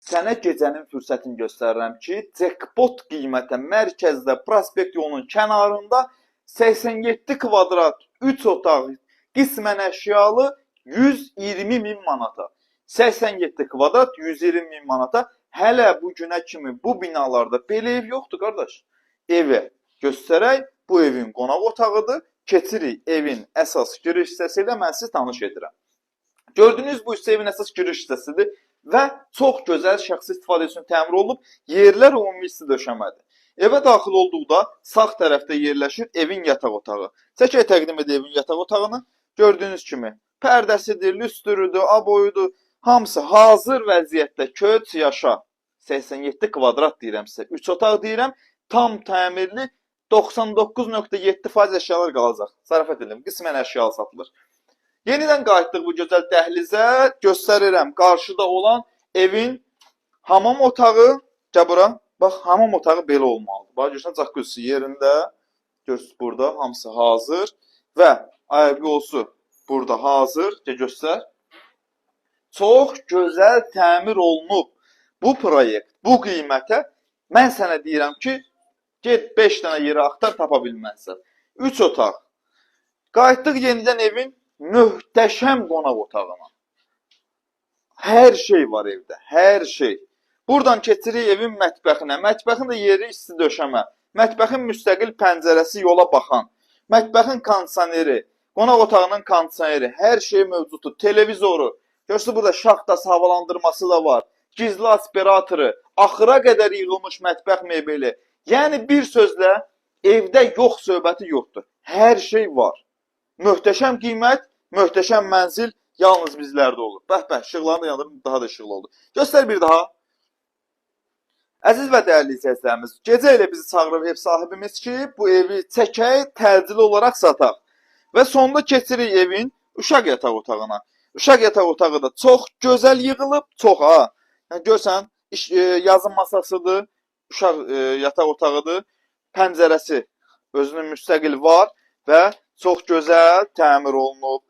Sənə gecənin fürsətini göstərirəm ki, jackpot qiymətə mərkəzdə, prospekt yolunun kənarında 87 kvadrat 3 otaq, qismən əşyalı 120 min manata. 87 kvadrat 120 min manata. Hələ bu günə kimi bu binalarda belə ev yoxdur, qardaş. Evə göstərək, bu evin qonaq otağıdır. Keçirik evin əsas giriş hissəsi ilə mən sizi tanış edirəm. Gördüyünüz bu hissə evin əsas giriş hissəsidir və çox gözəl şəxsi istifadə üçün təmir olunub. Yerlər ümumi isti döşəmədir. Evə daxil olduqda sağ tərəfdə yerləşir evin yataq otağı. Çəkək, təqdim edək evin yataq otağını. Gördüyünüz kimi pərdəsidir, lüstrüdür, aboyudur. Hamısı hazır vəziyyətdə, köç yaşa. 87 kvadrat deyirəm sizə. 3 otaq deyirəm. Tam təmirli, 99.7% əşyalar qalacaq. Zarafat edirəm. Qismən əşyalı satılır. Yenidən qayıtdıq bu gözəl dəhlizə. Göstərirəm qarşıda olan evin hamam otağı. Gəl bura. Bax, hamam otağı belə olmalıdır. Bax, görürsən, jacuzzi yerində. Görürsüz, burada hamısı hazır və ayaqqabısı burada hazır. Gəl göstər. Çox gözəl təmir olunub. Bu proyekt bu qiymətə mən sənə deyirəm ki, get 5 dənə yeri axtar, tapa bilməzsən. 3 otaq. Qayıtdıq yenidən evin möhtəşəm qonaq otağına. Hər şey var evdə, hər şey. Buradan keçirik evin mətbəxinə. Mətbəxin də yeri isti döşəmə. Mətbəxin müstəqil pəncərəsi yola baxan. Mətbəxin kondisioneri, qonaq otağının kondisioneri, hər şey mövcuddur. Televizoru, görürsünüz, burada şaxtası, havalandırması da var. Gizli aspiratoru, axıra qədər yığılmış mətbəx mebeli. Yəni bir sözlə evdə yox söhbəti yoxdur. Hər şey var. Möhtəşəm qiymət, möhtəşəm mənzil yalnız bizlərdə olur. Bəh bəh, işıqlarını da yandırdım, daha da işıqlı oldu. Göstər bir daha. Əziz və dəyərli izləyicilərimiz, gecə ilə bizi çağırıb ev sahibimiz ki, bu evi çəkək, təcili olaraq sataq. Və sonda keçirik evin uşaq yataq otağına. Uşaq yataq otağı da çox gözəl yığılıb, çox ha. Yəni görsən, yazı masasıdır, uşaq yataq otağıdır. Pəncərəsi özünün müstəqil var və çox gözəl təmir olunub.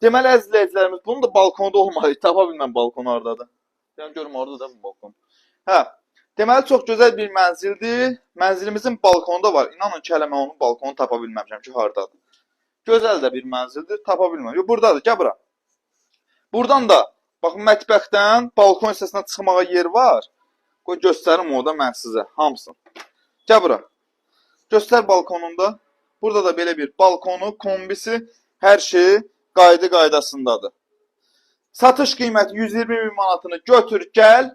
Deməli, əziz izləyicilərimiz, bunun da balkonda olmalı. Tapa bilməm balkon hardadır. Yəni görüm orada da bu balkon. Hə. Deməli, çox gözəl bir mənzildir. Mənzilimizin balkonu da var. İnanın ki, hələ mən onun balkonunu tapa bilməmişəm ki, hardadır. Gözəl də bir mənzildir, tapa bilməm. Yox, burdadır. Gəl bura. Buradan da bax, mətbəxdən balkon hissəsinə çıxmağa yer var. Qoy göstərim o da mən sizə hamısını. Gəl bura. Göstər balkonunda. Burada da belə bir balkonu, kombisi, hər şeyi qaydı qaydasındadır. Satış qiyməti 120 min manatını götür, gəl.